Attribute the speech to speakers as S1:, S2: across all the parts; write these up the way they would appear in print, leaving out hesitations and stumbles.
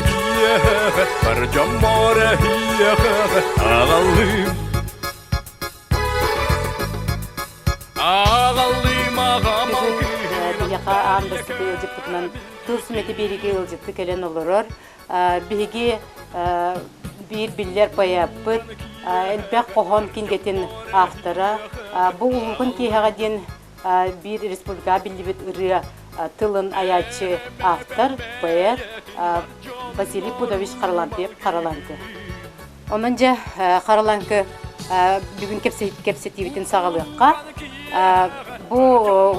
S1: киэһэ бар дьоммор эһиэхэ аҕаллыым аҕаллыым аҕам
S2: Биһиэхэ аан бастакы ыалдьыппытынан тыл сүмэтэ биэриигэ ыалдьытты кэлэн олорор. Биһиги биир биллэр поэппыт, элбэх хоһоон кинигэтин автора. Бу Улуукун киэһэҕэ диэн биир республикаҕа биллибит ырыа тылын айааччы автор, поэт Василий Пудович Харлампьев Харалаҥкы. Онон дьэ Харалаҥкы бүгүн кэпсэтиибитин саҕалыахха. Бу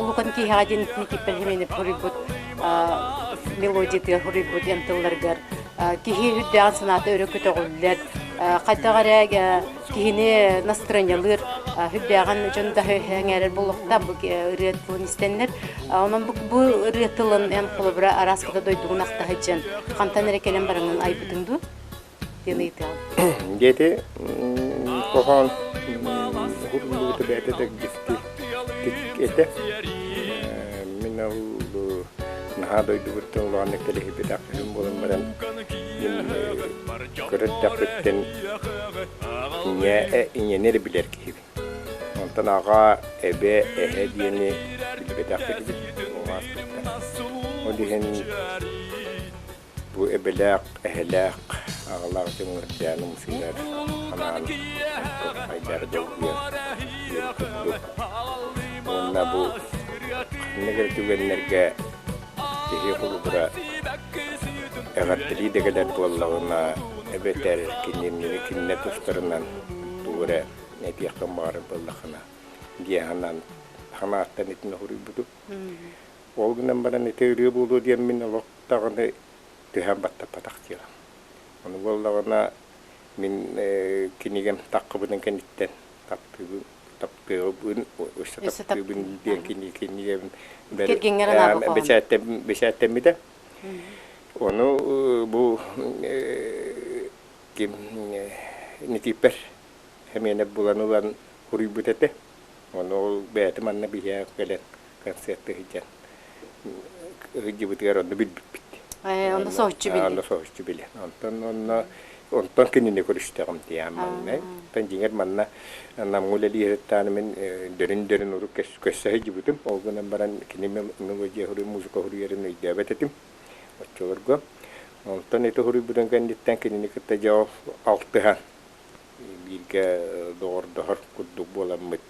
S2: Улукан киэһэҕэ диэн Никиппер Хименев хоруйбут мелодиятыгар хоруйбут эн тылларыгар киһи үрдээҕин санаата өрө көтөҕүллэр, хайдах эрэ киһини настроениялыыр үрдээҕин дьон да эҥээрэр буолуохтаах бу ырыа тылын истэннэр. Онон бу ырыа тылын эн холобура араас кыта дойдугун ахта сылдьан хантан эрэ кэлэн бараҥҥын айбытыҥ дуу диэн ыйытыаҕым.
S3: Диэти хоһоон уһуллубута бэйэтэ да дьикти этэ. Мин ол наһаа дойдубуттан улаханнык кэлиһийбэтэх киһим буолан баран мин кыра эрдэхпиттэн ийэ ийэни эрэ билэр киһибин. Онтон аҕа, эбэ, эһэ диэни билбэтэх киһибит ааспыттар. Ол иһин Бу эбэлээх, эһэлээх, аҕалаах дьоҥҥор дээн ымсыырар анаан хайдах дьолгуйар диэн курдук. Уонна бу ханнык эрэ түгэннэргэ киһи холобура эҕэрдэлии да кэлэр буоллаҕына эбэтэр кинини кинилэр тустарынан тугу эрэ этиэххин баҕарар буоллаххына диэн санаан санааттан итини суруйбутум. Ол гынан баран ити ырыа буолуо диэммин олох даҕаны түһээн баттаппатах дьыалам. Ону буоллаҕына мин кинигэм таххыбытын кэнниттэн таптыыбын таптыыбын өссө таптыыбын диэн кинигэм бэчээттэммитэ. Ону бу ким Никиппер Хэмиэнэп булан ылан суруйбут этэ. Ону ол бэйэтэ манна биһиэхэ кэлэн концертыы сылдьан сылдьыбытыгар онно билбиппит.
S2: Онно соһуччу билин.
S3: Онно соһуччу билин. Онтон онно онтон кинини көрүстэҕим тиийэн маҥнай. Онтон дьиҥэр манна Намҥа үлэлии сыттааны мин дөрүн-дөрүн урут көссө сылдьыбытым. Ол гынан баран кини мелодия музыка суруйарын өйдөөбөт этим оччолорго. Онтон ити суруйбутун кэнниттэн кинини кытта дьэ алтыһан бииргэ доҕордоһор курдук буоламмыт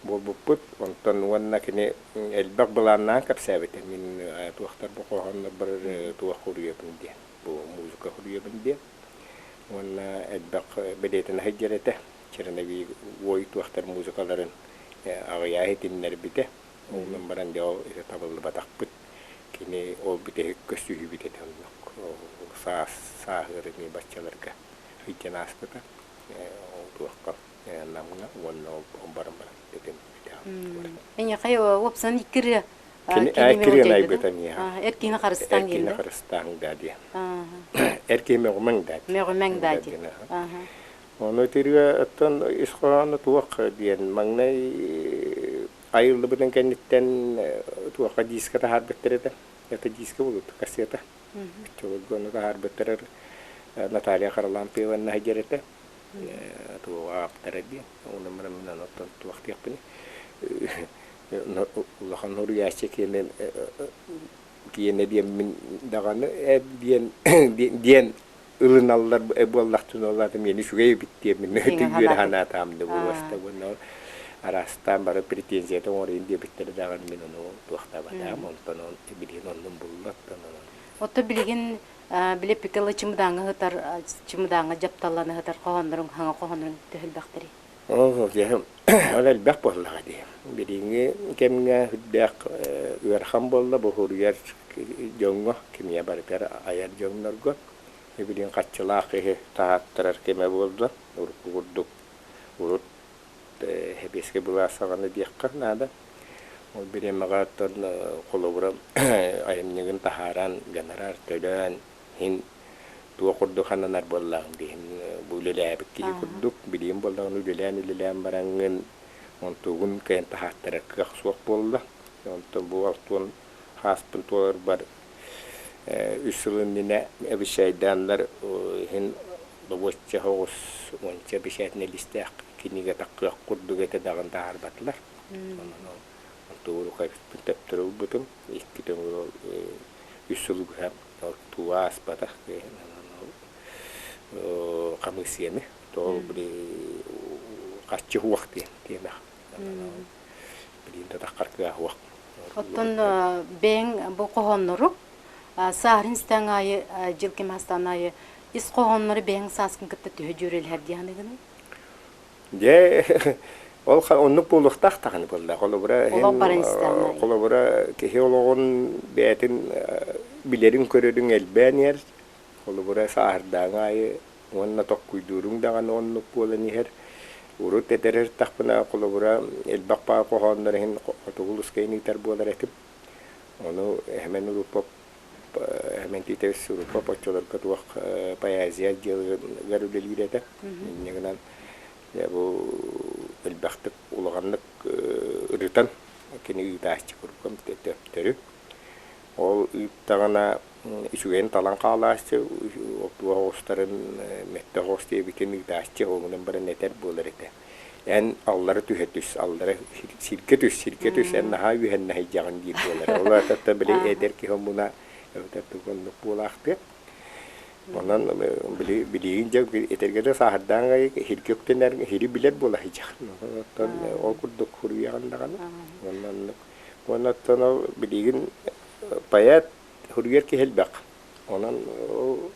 S3: буолбуппут. Онтон уонна кини элбэх былааннаан кэпсээбитэ. Мин туохтар бу хоһооннорбор туох суруйабын диэн, бу музыка суруйабын диэн. Уонна элбэх бэлиэтэнэ сылдьар этэ. Черновик ой туохтар музыкаларын аҕыйаа иһитиннэрбитэ. Ол гынан баран дьэ ол ити табыллыбатахпыт. Кини ол бүтэһик көссүүһүбүт этэ оннук. Саас сааһыарыныы баччаларга сылдьан ааспыта. Ол туохха Намҥа уонна ол баран баран этим
S2: Эйиэхэ уопсан икки ырыа
S3: Кини кириэн айбыта миэхэ.
S2: Эр киһини харыстаан
S3: Эр киһини харыстаан да диэн. Эр киһи мөҕүмэҥ да
S2: Мөҕүмэҥ да диэн.
S3: Ону итиргэ оттон ис хоһооно туох диэн маҥнай айыллыбытын кэнниттэн туохха диска таһаарбыттар этэ. Это диска буолуут кассета. Оччолорго ону таһаарбыттар Наталья Харлампьевна диэр этэ. Туоҕа ааптара диэн. Онон баран мин оттон туох диэхпиний улахан суруйааччы киэнэ киэнэ диэммин даҕаны диэн диэн ылыналлар буоллахтына ол аата миэнэ үчүгэй эбит диэммин үөрэ санаатаам да буолуоста уонна араастаан бары претензията оҥоройун диэбиттэрэ даҕаны мин ону туохтаабатаҕым онтон билигин оннун булла оттон онон
S2: Оттон билигин били пикала чымыдааҥҥа сытар чымыдааҥҥа дьапталлана сытар хоһоонноруҥ хаҥа хоһоонноруҥ төһөлбөхтөрүй?
S3: Ол ол элбэх буоллаҕа дии. Билиҥҥи кэмҥэ сүрдээх ыарахан буолла бу суруйар дьоҥҥо, кимиэ барытыгар айар дьоннорго. Билигин хаччылаах киһи таһааттарар кэмэ буолла. Урукку курдук урут сэбиэскэй былаас саҕана диэххэ наада. Ол бириэмэҕэ оттон холобура айымньыгын таһааран, гонорар төлөөн, иһин туох курдук хананар буоллаҕыҥ диһин бу үлэлээбит киһи курдук билигин буоллаҕына үлэлээн-үлэлээн бараҥҥын онтугун кыайан таһааттарар кыах суох буолла. Онтон бу алтуон хааспын туоларбар. Үс сыл иннинэ эбисэйдааннар иһин добуочча соҕус уонча бэчээтинэй листээх кинигэ таккыах курдук этэ даҕаны таһаарбатылар. Онон ол онтугу төптөрү ылбытым. Икки төҥүл ол үс сылы быһа ол туга ааспатах ол хамыыссыйаны тоҕо били харчы уох диэн тиэмэх. Билигин да таххар кыах уох.
S2: Оттон бэйэҥ бу хоһооннору сааһырын истэҥ аайы дьыл кэм астаан аайы ис хоһооннору бэйэҥ сааскын кытта төһө дьүөрэлэһэр дии саныыгыный?
S3: Дьэ, ол оннук буолуохтаах даҕаны буолла. Холобура,
S2: Олох баран истэҕин аайы.
S3: холобура, киһи олоҕун бэйэтин билэрин-көрөрүн элбээн иһэр. Холобура, сааһырдааҥ аайы уонна токкуйдууруҥ даҕаны оннук буолан иһэр. Урут эдэр эрдэхпинэ, холобура, элбэх баар хоһооннор иһин хотугу улуускайын ыытар буолар этим. Ону Эһэмэн Уруппап Эһэмэн Тиитэбис Уруппап оччолорго туох поэзия отделыгар үлэлиир этэ. Инньэ гынан дьэ бу элбэхтик улаханнык ырытан кини ыытааччы курдук төптөрү. Ол ыыттаҕына үчүгэйин талан хаалааччы, туох оҕустарын мэттэ оҕус диэбитин ыытааччы, ол гынан баран этэр буолар этэ. Эн аллара түһэ түс, аллара сиргэ түс, сиргэ түс, эн наһаа үһэннэ сылдьаҕын диир буолар. Ол аата били эдэр киһи омуна эбэтэр тугу оннук буолаахтыа. Онон били билигин дьэ этэргэ да сааһырдаан иһиргэ үктэнэр, иһири билэр буола сылдьаҕын. Оттон ол курдук суруйаҕын даҕаны. Уонна оннук. Уонна оттон ол билигин поэт суруйар киһи элбэх. Онон ол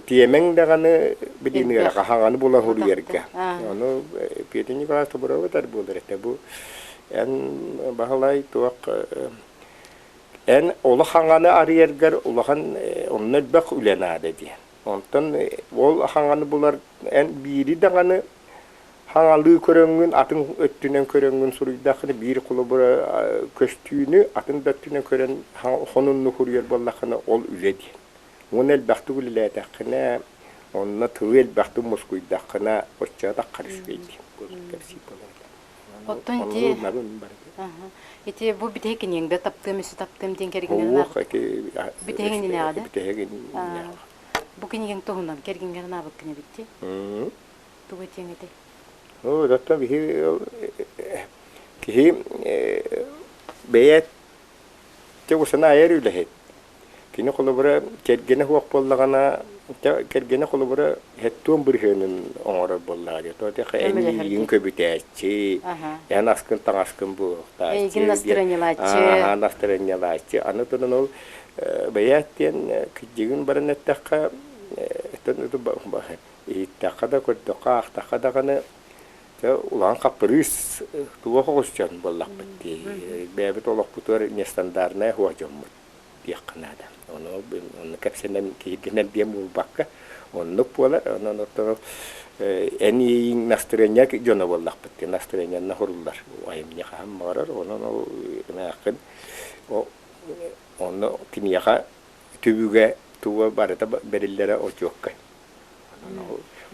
S3: тиэмэҥ даҕаны билигин
S2: Элбэх.
S3: хаһаҥаны булан суруйарга.
S2: Аа.
S3: Ону Петя Николаевич Тобуровытар буолар этэ. Бу эн Баһылай туох эн улахаҥаны арыйаргар улахан онно элбэх үлэ наада диэн. Онтон ол хаҥаны булар эн биири даҕаны хаҥалыы көрөҥҥүн, атын өттүнэн көрөҥҥүн суруйдаххына, биир холобура көстүүнү атын да өттүнэн көрөн сонуннук суруйар буоллаххына, ол үлэ диэн. Уонна элбэхтик үлэлээтэххинэ, онно тылы элбэхтик мускуйдаххына, оччоҕо таххар үчүгэй диэн кэпсиир буолар.
S2: Оттон ити ити бу бүтэһик киниэҥ таптыам өссө таптыам диэн кэргэннэр
S3: Уох ити
S2: бүтэһик иннинээҕи да
S3: бүтэһик иннинээҕи.
S2: Бу кинигэҥ туһунан кэргиҥҥэр анаабыккын эбит дии. Тугу этиэҥ этэй?
S3: Оо, оттон биһи киһи бэйэ тегусана айар үлэһит. Кини холобура кэргэнэ суох буоллаҕына, кэргэнэ холобура һэттуон бырыһыанын оҥорор буоллаҕа дии. То эн иигин көбүтээччи, эн аскын таҥаскын буолуохтааччы.
S2: Эйигин настырынньалааччы.
S3: Аха, настырынньалааччы. Аны туран ол бэйээт диэн кырдьыгын баран эттэххэ, иһиттэххэ да, көрдөххө, аахтахха даҕаны улахан хаппырыыс туга соҕус дьон буоллахпыт дии. Бэйэбит олохпутугар нестандартнай суох дьоммут диэххэ наада. Ону онно кэпсэнэн киһиргэнэр диэн буолбакка, оннук буолар. Онон оттон эн иэйииҥ настырыанньа дьоно буоллахпыт дии. Настырыанньанна суруллар айымньы хаһан баҕарар. Онон ол эмээххин онно киниэхэ түбүгэ туга барыта бэриллэрэ отчуоккай.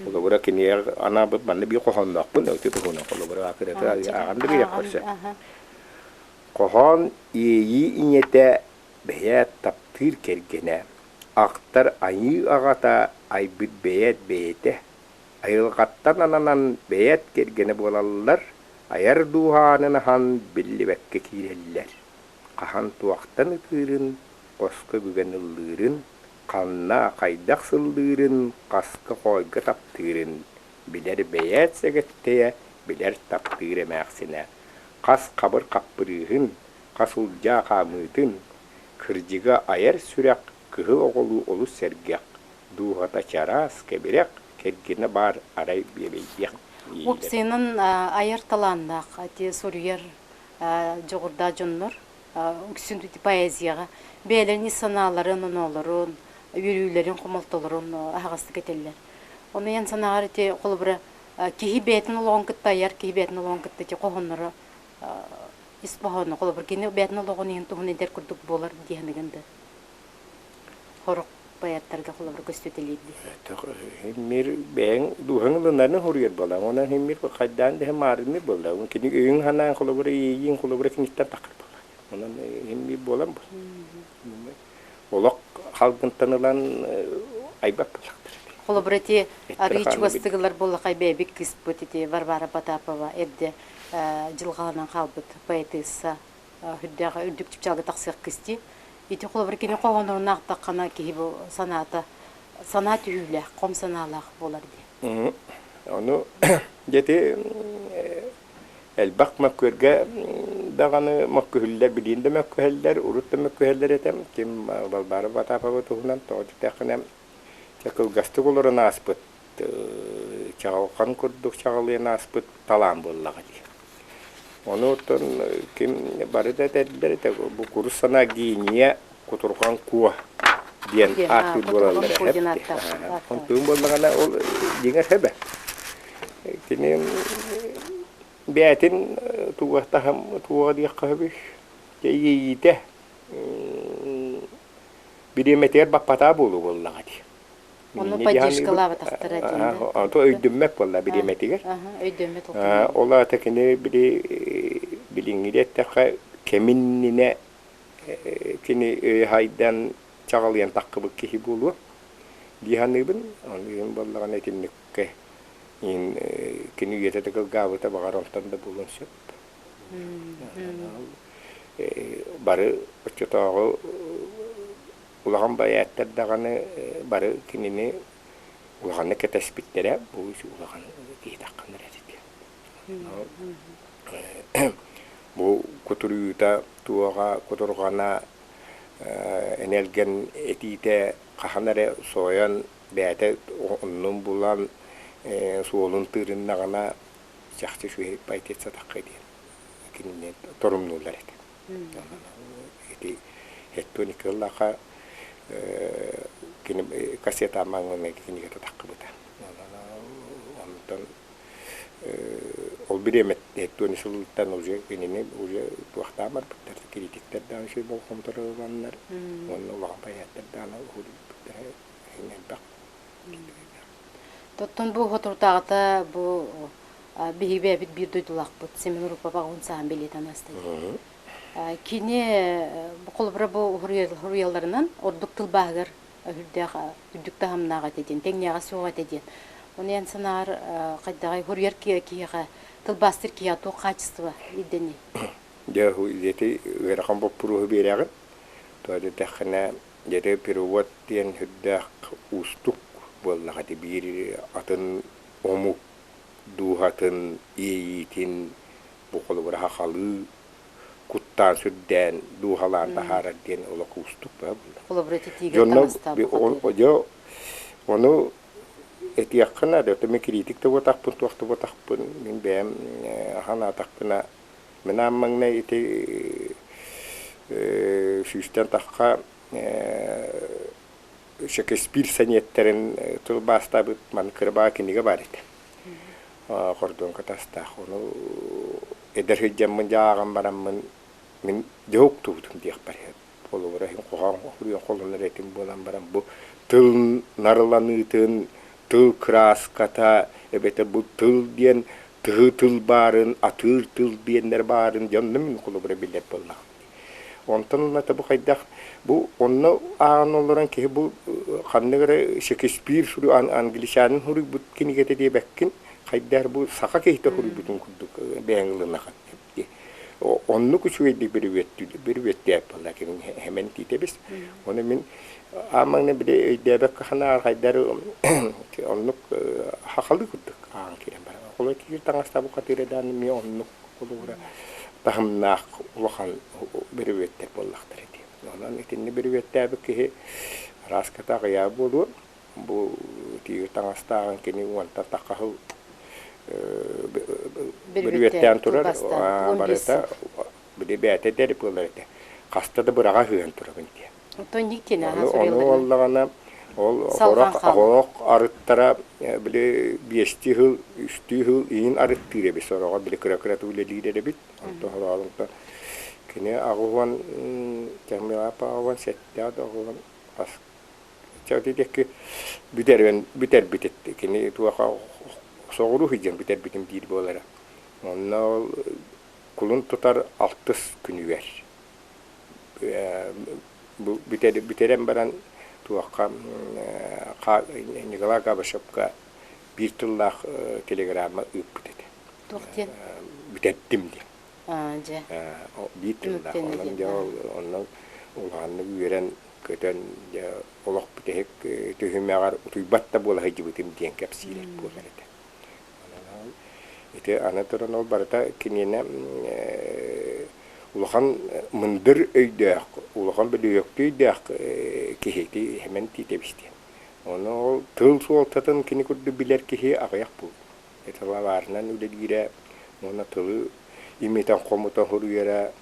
S3: Холобура кинигэ анаабыт манна биир хоһоонноохпун ити туһунан холобура акырата ааҕан да биэриэххэ сөп. Хоһоон иэйии ийэтэ бэйээт таптыыр кэргэнэ, ахтар айыы аҕата айбыт бэйээт бэйэтэ, айылҕаттан ананан бэйээт кэргэнэ буолаллар, айар дууһаанын аһан биллибэккэ киирэллэр. Хаһан туохтан ытыырын, хоско бүгэн ыллыырын, ханна, хайдах сыллыырын, хаска хоойго таптыырын билэр бэйээт сэгэттэйэ, билэр таптыыр эмээхсинэ, хас хабыр хаппырыыһын, хас улдьаа хаамыытын, кырдьыга айар сүрэх кыһыл оҕолуу олус сэргэх, дууһата чараас, кэбирэх, кэргэнэ баар арай биэбэйдиэх
S2: Уопсайынан айар талааннаах, ити суруйар дьоҕурдаах дьоннор үксүн поэзияҕа бэйэлэрин ис санааларын, оноолорун, үөрүүлэрин, хомолтолорун аһаҕастык этэллэр. Ону эн санааҕар ити холобура киһи бэйэтин олоҕун кытта айар, киһи бэйэтин олоҕун кытта ити хоһоонноро ис хоһооно холобур кини бэйэтин олоҕун иһин туһун этэр курдук буолар диэһиныгын да хорох поэттарга холобур көстүтэлиирди.
S3: Мир бэйэҥ дууһаҥ ылынарын хоруйар буолаҥ. Онон химмир хайдаан дэһэ маарынныр буолла. Кини өйүҥ санаан холобура иэйииҥ холобура киниттэн таххар буолла. Онон химмир буолан бу. Олох халгынтан ылан айбат буоллахтар.
S2: Холобура ити арыы чугастыгылар буоллахай бэйэбит кыыспыт ити Варвара Потапова эрдэ дьылҕаланан хаалбыт поэтесса үрдээх үрдүк чыпчаалга тахсыах кысти. Ити холобура кини хоһоонорун аахтаххына киһи бу санаата санаа түһүүлээх, хом санаалаах буолар дии.
S3: Ону дьэти элбэх мөккүөргэ даҕаны мөккүһүллэр, билиин да мөккүһэллэр, урут да мөккүһэллэр этэ. Ким Балбаара Потапова туһунан тоҕо диэтэххинэ, чэ кылгастык олорон ааспыт, чаҕылхан курдук чаҕылыйан ааспыт талаан буоллаҕа дии. Ону оттон ким бары да этэллэр этэ, бу курус санаа гения кутурҕан куо диэн ааттыыр буолаллар эһэп. Онтуун буоллаҕына ол дьиҥэр сөбө. Кини бэйэтин туга таһым туга диэххэ сөбүй? Иэйиитэ бириэмэтигэр баппатаа буолуу буоллаҕа дии.
S2: Ону поддержкалаабатахтара диэн да?
S3: То өйдөммөт буолла бириэмэтигэр.
S2: Өйдөммөт
S3: Ол аата кини били билиҥҥи эттэххэ кэминнинэ кини өйхайдан чаҕылыйан таххыбыт киһи буолуо дии саныыбын. Ону иһин буоллаҕына итинниккэ иһин кини үйэтэ да кылгаабыта баҕар онтон да буолуон сөп. Бары оччотооҕу улахан байааттар даҕаны бары кинини улаханнык кэтэспиттэрэ бу улахан киһи тахханнар этит. Бу кутуруйуута туоҕа кутурҕана энэлгэн этиитэ хаһан эрэ сойон бэйэтэ оннун булан суолун тыырыннаҕына чахчы үчүгэй поэтесса сатахха диэн кинини торумнууллар этэ. Ити Эттуон икки кини кассета маҥнай кинигэтэ таххыбыта. Онтон ол бириэмэ Эттуон сылыттан уже кинини уже туохтаан барбыттар, критиктэр даҕаны үчүгэй болҕомторо ыланнар уонна улахан поэттар даҕаны уһулбуттара элбэх.
S2: Оттон бу соторутааҕыта бу биһиги бэйэбит биир дойдулаахпыт Семен Рупов аҕын саһан бэлиэтээн ааста. Кини холобура бу суруйалларынан ордук тылбааһыгар үрдээх үрдүк таһымнаах этэ диэн, тэҥнээҕэ суох этэ диэн. Ону эн санаар хайдаҕай суруйар киһиэхэ тылбаастыыр киһиэхэ туох хаачыстыба ирдэний?
S3: Дьэ, ити ыарахан боппуруоһу биэрэҕин. Тоҕо диэтэххинэ, дьэ перевод диэн сүрдээх уустук буоллаҕа ити биир атын омук дууһатын, иэйиитин бу холобура сахалыы куттаан сүрдээн дууһалаан таһаарар диэн олох уустук баа буолла.
S2: Холобура ититиигэ таҥастаабыт
S3: Дьэ ону этиэххэ наада, мин критик да буотахпын, туох да буотахпын, мин бэйэм санаатахпына мин аан маҥнай ити сүүстэн тахха Шекспир сэниэттэрин тылбаастаабыт маны кырабаа кинигэ баар этэ. Хордуонка тастаах. Ону эдэр сылдьаммын дьааҕан бараммын мин дьэ уктубутум диэхпэр сөп. Холобура иһин хоһоон хоһуйан холонор этим буолан баран бу тыл нарыланыытын, тыл кырааската эбэтэр бу тыл диэн тыһы тыл баарын, атыыр тыл диэннэр баарын дьонно мин холобура билэр буоллаҕым. Онтон ылата бу хайдах бу онно ааҕан олорон киһи бу ханнык эрэ Шекспир англичанин суруйбут кинигэтэ диэбэккин хайдах бу саха киһитэ суруйбутун курдук бэйэҥ ылынаҕын оннук үчүгэйдик бүрүбүөттээт буолла кини хэмэн тиитэбис ону мин аамаҥна били өйдөөбөккө ханаар хайдар оннук хахалы курдук ааҕан киирэн барар холой киир таҥастаабы хатыыра дааны ми оннук холобура таһымнаах улахан бүрүбүөттэр буоллахтар ити. Онон итинни бүрүбүөттээбит киһи араас аҕыйаа буолуо. Бу тиийэр таҥастааҕын кини уонтан тахха сыл бүрүөттээн турар барыта били бэйэтэ дэр буолар этэ. Хаста да быраҕа сыһан турабын диэн.
S2: Оттон никтин
S3: Ону буоллаҕына ол сорох арыттара били биэстии сыл, үстүү сыл иин арыттыыр эбит сороҕо били кыра-кыра үлэлиир эбит. Онтон сороҕор кини аҕыс уон 87 аҕыс уон хас диэки бүтэрэн бүтэрбит кини туоха соҕуруу сылдьан бүтэрбитим диир буолара. Онно ол кулун тутар алтыс күнүгэр. Бу бүтэрэн баран туохха Николай Габышевка биир тыллаах телеграмма ыыппыт этэ.
S2: Туох диэн?
S3: Бүтэрдим диэн.
S2: Дьэ.
S3: Биир тыллаах. Онон дьэ онно улаханнык үөрэн көтөн дьэ олох бүтэһик түһүмэҕэр утуйбат да буола сылдьыбытым диэн кэпсиир буолар этэ. Ити аны туран ол барыта киниэнэ улахан мындыр өйдөөх, улахан бөлүһүөктүү өйдөөх киһити хэмэн тиитэбис диэн. Ону ол тыл суолтатын кини курдук билэр киһи аҕыйах буолуо. Тылабаарынан үлэлиирэ уонна тылы имитэн-хомутан суруйара,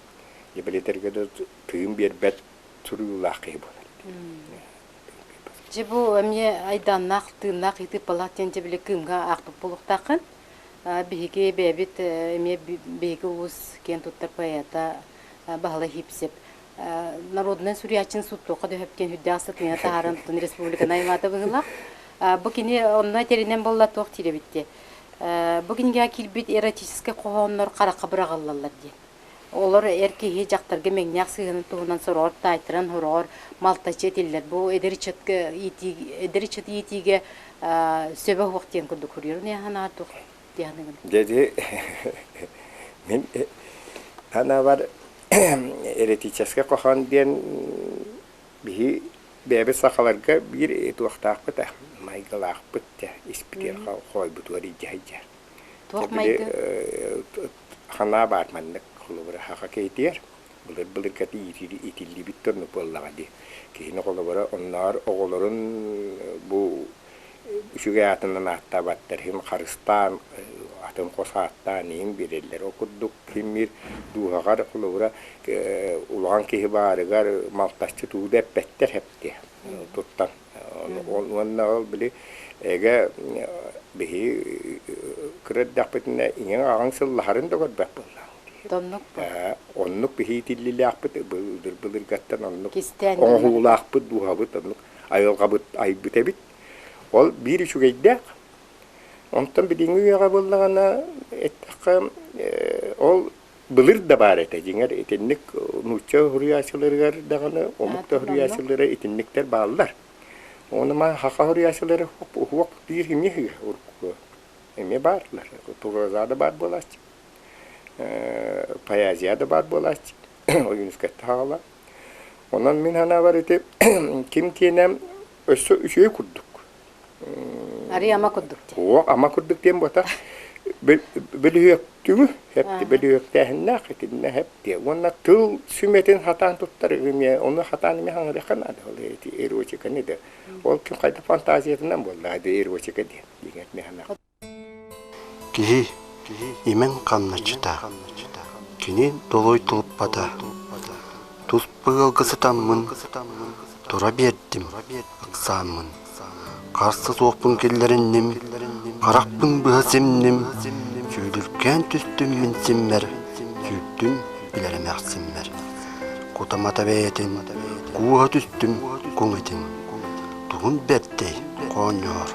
S3: билэтэргэ да тыын биэрбэт суруйуулаах киһи буолар.
S2: Дьэ бу эмиэ айдааннаах, тыыннаах ыйытыыппалаах диэн дьэ били кыымҥа аахпыт буолуохтааххын. Биһиги бэйэбит эмиэ биһиги улуус киэн туттар поэта Баһылай Хипсеп народнай суруйааччыны сууттуохха да сөп диэн үрдээх сатыына таһааран тутан республиканы аймаата быһыылаах. Бу кини онно этэринэн буолла туох диир эбит дии. Бу кинигэҕэ киирбит эротическай хоһооннор харахха быраҕыллаллар диэн. Олор эр киһи дьахтарга мэҥнээх сыһыанын туһунан сороҕор таайтаран, сороҕор малтаччы этиллэр. Бу эдэр ыччатка иитии, эдэр ыччаты иитиигэ сөбө суох диэн курдук суруйар. Ону туох дии саныыгын?
S3: Дьэ, мин санаабар эротическай хоһоон диэн биһи бэйэбит сахаларга биир туохтаахпыт ээ, майгылаахпыт дьэ, испитигэр хоойбутугар илдьэ сылдьар.
S2: Туох майгы?
S3: Ханаа баар маннык холобура саха киһитигэр былыр-былыргата иитиллибит дьоннук буоллаҕа дии. Киһини холобура оннооҕор оҕолорун бу үчүгэй аатынан ааттаабаттар, иһин харыстаан, атын хос ааттаан иһин биэрэллэр. Ол курдук ким биир дууһаҕар холобура улахан киһи баарыгар малтаччы тугу да эппэттэр эптиэ туттан. Уонна ол били эгэ биһи кыра эрдэхпитинэ ийэҥ аҕаҥ сыллаһарын да көрбөт буоллаҕыҥ дии.
S2: Оннук
S3: Оннук биһи итиллилээхпит былыр-былыргаттан оннук оҥоһуулаахпыт дууһабыт оннук айылҕабыт айбыт эбит. Ол биир үчүгэйдээх. Онтон билиҥҥи үйэҕэ буоллаҕына эттэххэ ол былыр да баар этэ. Дьиҥэр итинник нуучча суруйааччыларыгар даҕаны омук да суруйааччылара итинниктэр бааллар. Ону ма саха суруйааччылара уһуок биир эмиэ урукку эмиэ баарлар. Проза да баар буолааччы, поэзия да баар буолааччы. Ойуунускайтан хаала. Онон мин санаабар ити ким киэнэ өссө үчүгэй курдук.
S2: Арый ама курдук диэн.
S3: Оо, ама курдук диэн буота. Бөлүһүөктүҥү, хэпти бөлүһүөктээһиннээх итиннэ хэпти. Уонна тыл сүмэтин хатаан туттар эмиэ, ону хатаан эмиэ хаҥырыахха наада. Ол ити эротиканы да. Ол ким хайда фантазиятынан буолла, эротика диэн. Дигэр механа.
S4: Киһи имэҥ хамначчыта, кини долой тулуппата, туспа ыалга сытаммын, тура биэрдим ыксааммын, харса суохпун киллэринним, харахпын быһа симним, сүүлүркээн түстүм мин симмэр, сүүрдүм билэр эмээхсиммэр. Кутамата бэйэтин, кууһа түстүм куҥ этин, тугун бэрдэй хоонньоор,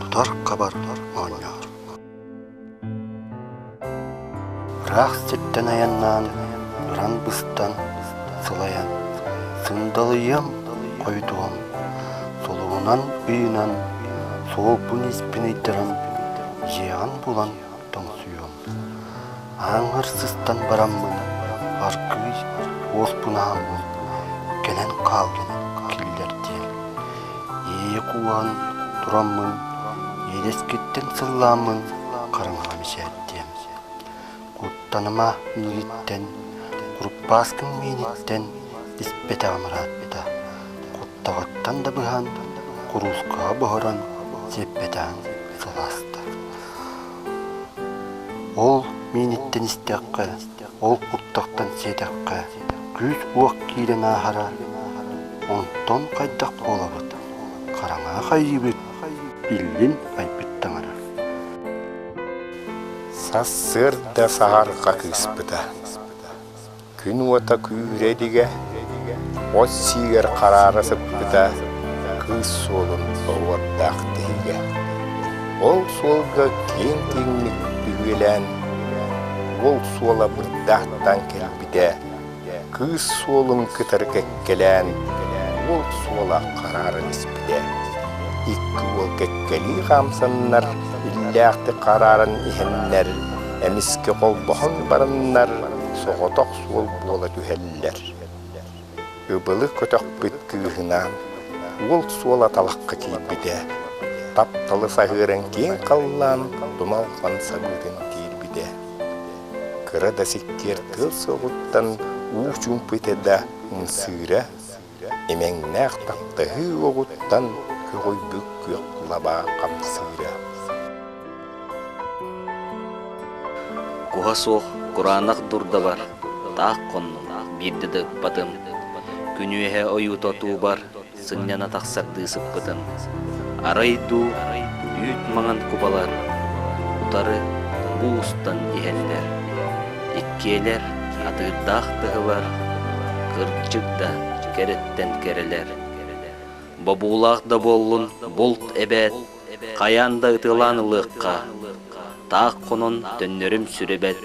S4: тутар-хабар оонньоор. Ыраах сиртэн айаннаан, ыран-быстан, сылайан, сындалыйыам, хойутуом, солугунан ыйынан, суолбун-ииспин ыйдаран, дьиэҕин булан тоҥсуйуом. Ааҥҥар сыстан бараммын, аргыый уоспун аһаммын, кэлэн хаал киллэр диэн. Иэйэ кууһан тураммын, иэдэскиттэн сыллааммын хараҥаҕа мичээрдиэм. Куттаныма миигиттэн, куруппааскыҥ мииниттэн испэтэҕим ыраатта. Куттаҕыттан да быһан, куруускаҕа буһаран сиэппэтэҕиҥ сылааста. Ол мииниттэн истэххэ, ол куттахтан сиэтэххэ, күүс-уох киирэн ааһара, онтон хайдах буолабыт, хараҥаҕа хайыыбыт, иллин айбыт таҥара.
S3: Сарсыарда саһарҕа кыыспыта Күн уота күүрэ илигэ, от сиигэр хараара сыппыта кыыс суолун оһуордаах тиһигэ. Ол суолга киэҥ-киэҥник түһүөлээн, уол суола бырдаахтаан кэлбитэ, кыыс суолун кытары кэккэлээн, Уол суола харааран испитэ. Икки уол кэккэлии хаамсаннар, иллээхтик харааран иһэннэр, эмискэ холбоһон бараннар, соҕотох суол буола түһэллэр. Ыбылы көтөхпүт кыыһынаан уол суола талахха киирбитэ, тапталы саһыаран киэҥ халлаан тумалҕан сабыытын тиирбитэ. Кыра да сиккиэр тыал суоҕуттан уу чуумпу этэ да ымсыыра, имэҥнээх таптаһыы уоҕуттан көҕүйбүт күөх лабаа хамсыыра.
S5: Куһа суох кураанах дурдабар таах хоннум, биирдэ да ыппатым. Күн үөһэ ойуута отуубар сынньана тахсардыы сыппытым. Арай дуу, үүт маҥан кубалар утары бу устан иһэллэр. Иккиэлэр, атыырдаах тыһылар, кырдьык да кэрэттэн кэрэлэр. Бобуулаах да буоллун, булт эбээт, хайаан да ытыалаан ылыахха, таах хонон төннөрүм сүрэбэт,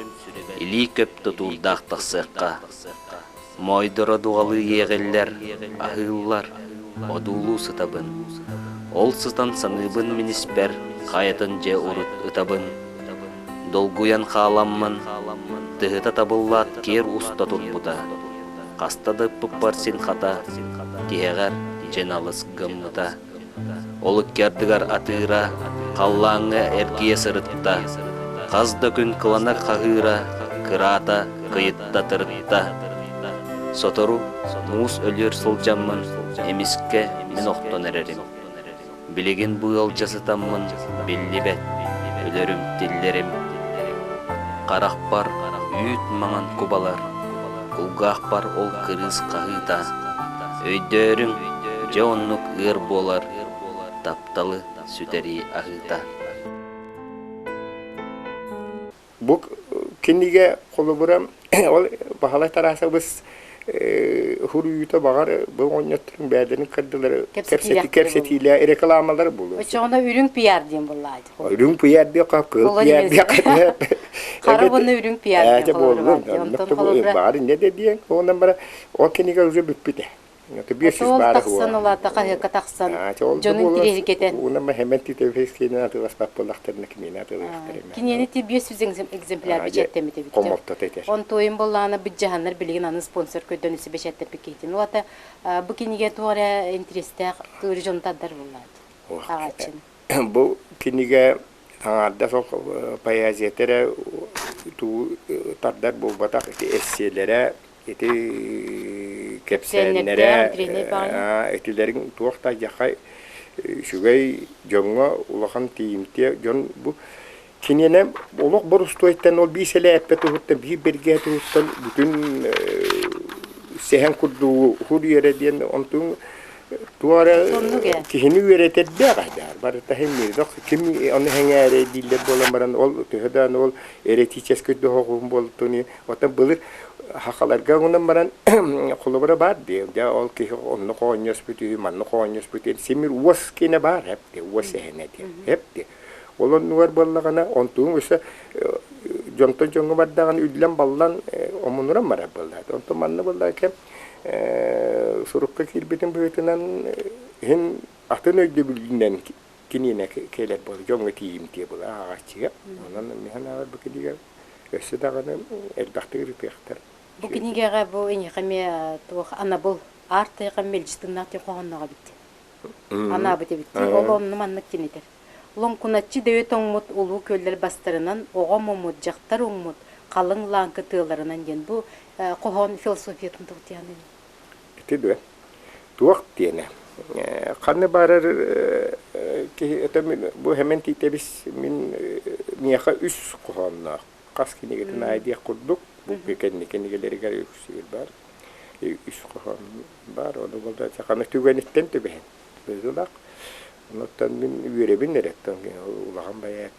S5: илии көп тутуурдаах тахсыахха. Моойдоро дуҕалыы иэҕиллэр, аһыыллар, одуулуу сытабын. Ол сытан саныыбын мин испэр, хайатын дьэ урут ытабын. Долгуйан хааламмын, тыһыта табыллаат киэр уста турбута. Хаста да ыппыппар син хата, тиһэҕэр дьэ налыс гыммыта. Ол икки ардыгар атыыра халлааҥҥа эргийэ сырытта, хас да күн кыланар хаһыыра кыраата кыйытта тырытта. Сотору муус өлүөр сылдьаммын эмискэ мин охтон эрэрим. Билигин бу ыалдьа сытаммын биллибэт, өлөрүм-тиллэрим. Харахпар үүт маҥан кубалар, кулгаахпар ол кырыыс хаһыыта. Өйдөөрүҥ, дьэ оннук ыар буолар тапталы сүтэрии аһыыта.
S3: Бу кинигэ холобура ол Баһылай Тарасович хуруйуута баҕар бу оҕонньотторун бэйэлэрин кырдылары кэпсэтиилээ рекламалар буолуо.
S2: Оччоҕуна үрүҥ пиар диэн буоллаат.
S3: Үрүҥ пиар диэххэ, кыыл пиар диэххэ.
S2: Хара уонна үрүҥ пиар диэн
S3: буоллун. Баҕар инньэ да диэн, онон бара ол кинигэ уже бүппүтэ.
S2: Ол тахсан улаата хаһыакка тахсан дьону интириэһиргэтэн.
S3: Уонна хэмэн титевес киинэ атыыласпат буоллахтарына киниэни атыылыахтар эмэ.
S2: Киниэни ти 500 экземпляр бэчээттэммит эбит.
S3: Хомолтото этэр.
S2: Онтуойун буоллаҕына быдьаһаннар билигин аны спонсор көрдөн үсү бэчээттэрбит киһитин. Улаата бу кинигэ туох эрэ интэриэстээх тугу дьону тардар буоллаат. Ааҕааччыны.
S3: Бу кинигэ аҥаардас ол поэзията эрэ тугу тардар буолбатах ити эссиэлэрэ ити кэпсээннэрэ итилэриҥ туох да дьахай үчүгэй дьоҥҥо улахан тиийимтиэ дьон бу киниэнэ олох борустуойтан ол биир сэлээппэ туһуттан биир бэргэһэ туһуттан бүтүн сэһэн курдугу уһуруйара диэн онтуҥ туох эрэ киһини үөрэтэрдээх барыта иһин ким ону сэҥээрэ дииллэр буолан баран ол төһө да ол эротическай доһоҕун буолтуни оттон былыр Хахаларга гынан баран холобура баар дии. Дьэ ол киһи онно хоонньоспут үһү, манна хоонньоспут диэн симир уос киэнэ баар эп дии, уос эһэнэ диэн эп дии. Ол оннугар буоллаҕына онтугуҥ өссө дьонтон дьоҥҥо бардаҕына үллэн-баллан омунуран барар буоллаҕа. Онтон манна буоллаҕа кэм сурукка киирбитин быһыытынан иһин атын өйдөбүлүнэн киниэнэ кэлэр буолла, дьоҥҥо тиийимтиэ буолла ааҕааччыга. Онон мин санаабар бу кинигэ Өссө даҕаны элбэхтик ырытыахтар.
S2: Бу кинигэҕэ бу эйиэхэ эмиэ туох анабыл аар тайҕа мэлдьи тыыннаах диэн хоһоонноох эбит. Анаабыт эбит. Ол онно маннык диэн этэр. Лоҥкуначчы дөйө тоҥмут улуу күөллэр бастарынан оҕо муммут, дьахтар уҥмут, халыҥ лааҥкы тыаларынан диэн бу хоһоон философиятын туох диэн
S3: Ити дуо? Туох диэнэ? Ханна баарар киһи это бу Хэмэн Тиитэбис мин миэхэ үс хоһоонноох хас кинигэтин аайы диэх курдук бу кэнни кинигэлэригэр үксүгэр баар үс хоһоон баар ону болда хана түгэниттэн түбэһэн быһыылаах онуттан мин үөрэбин эрэттэн улахан байаат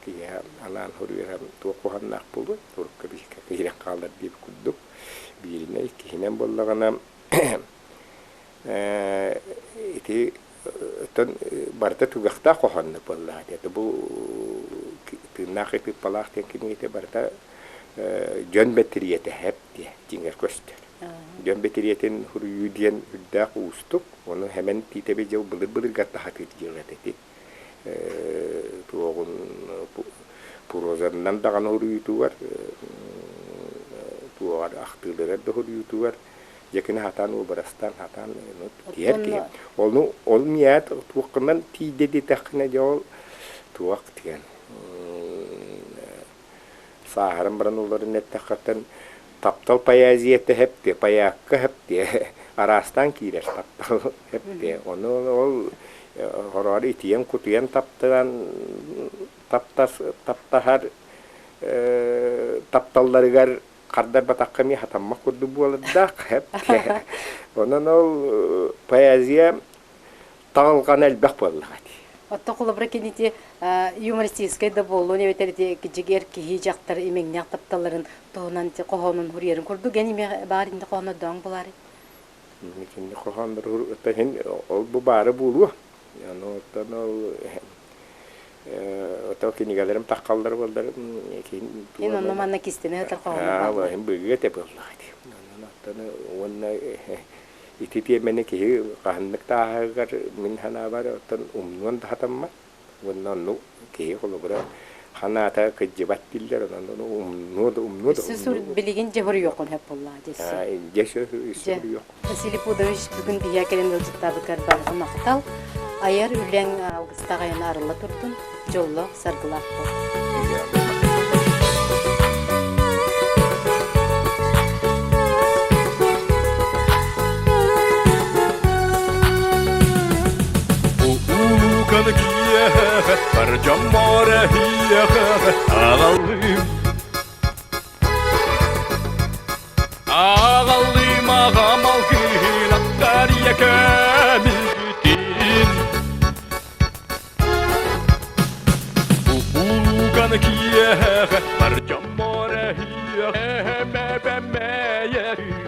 S3: киһиэхэ анаан суруйарам туох куһааннаах буолуой турукка биһиккэ киирэн хаалар диэбит курдук бииринэн иккиһинэн буоллаҕына ити оттон барыта түгэхтээх хоһоонно буоллаҕа дии бу тыыннаах ыппалаах диэн кинигэтэ барыта дьон бэтириэтэһэп диэ дьиҥэр көстөр. Дьон бэтириэтин суруйуу диэн үрдээх уустук. Ону Хэмэн Тиитэби дьыл былыр-былыргар таһатыыр дьыалата ити. Туоҕун прозанан даҕаны суруйуутугар, туоҕар ахтыыларыгар да суруйуутугар дьэ кини сатаан уобарастаан сатаан тиһэр киһи. Ону ол миэт туоххунан тиийдэ диэтэххинэ дьэ ол туох диэн сааһыран баран олорон эттэххиттэн таптал поэзията хэптиэ, поякка хэптиэ, араастаан киирэр таптал хэптиэ. Ону ол хороору итийэн-кутуйан таптаан таптас таптаһар тапталларыгар хардарбатахха эмиэ хатаммат курдук буолардаах хэптиэ. Онон ол поэзия таҕылҕана элбэх буоллаҕа дии.
S2: Оттон холобура кинити юмористическай да буоллун эбэтэр ити кичигэр киһи дьахтар имэҥнээх тапталларын туһунан ити хоһоонун суруйарын курдук эн имэ баар инди хоһооннордооҥ буолаарай?
S3: Итинни хоһооннору иһин ол бу баары буолуо. Ону оттон ол ото кинигэлэрим таххаллар буоллар
S2: Ин онно манна кистэнэ сытар хоһооннор бааллар.
S3: Иһин быгыга этэ буоллаҕа дии. Онон уонна Ити тиэмэни киһи хаһыннык да ааһарыгар мин санаабар оттон умнуон да сатаммат уонна оннук киһи холобура ханаата кырдьыбат дииллэр онон ону умнуо да умнуо да
S2: Өссө билигин дьэ хоруйуоххун сөп буоллаҕа дьэ
S3: дьэ өссө хоруйуох.
S2: Василий Пудович бүгүн биһиэхэ кэлэн ыалдьыттаабыккар барҕа махтал. Айар үлэҥ алгыстаах айана арылла турдун, дьоллоох, саргылаах буол.
S1: Улууканы киэһэ, бар дьоммор эһиэхэ аҕаллым. Аҕаллым аҕам алгыһын аттарыйа көмүлбүтүн. Улууканы киэһэ, бар дьоммор эһиэхэ эбэмэйэ.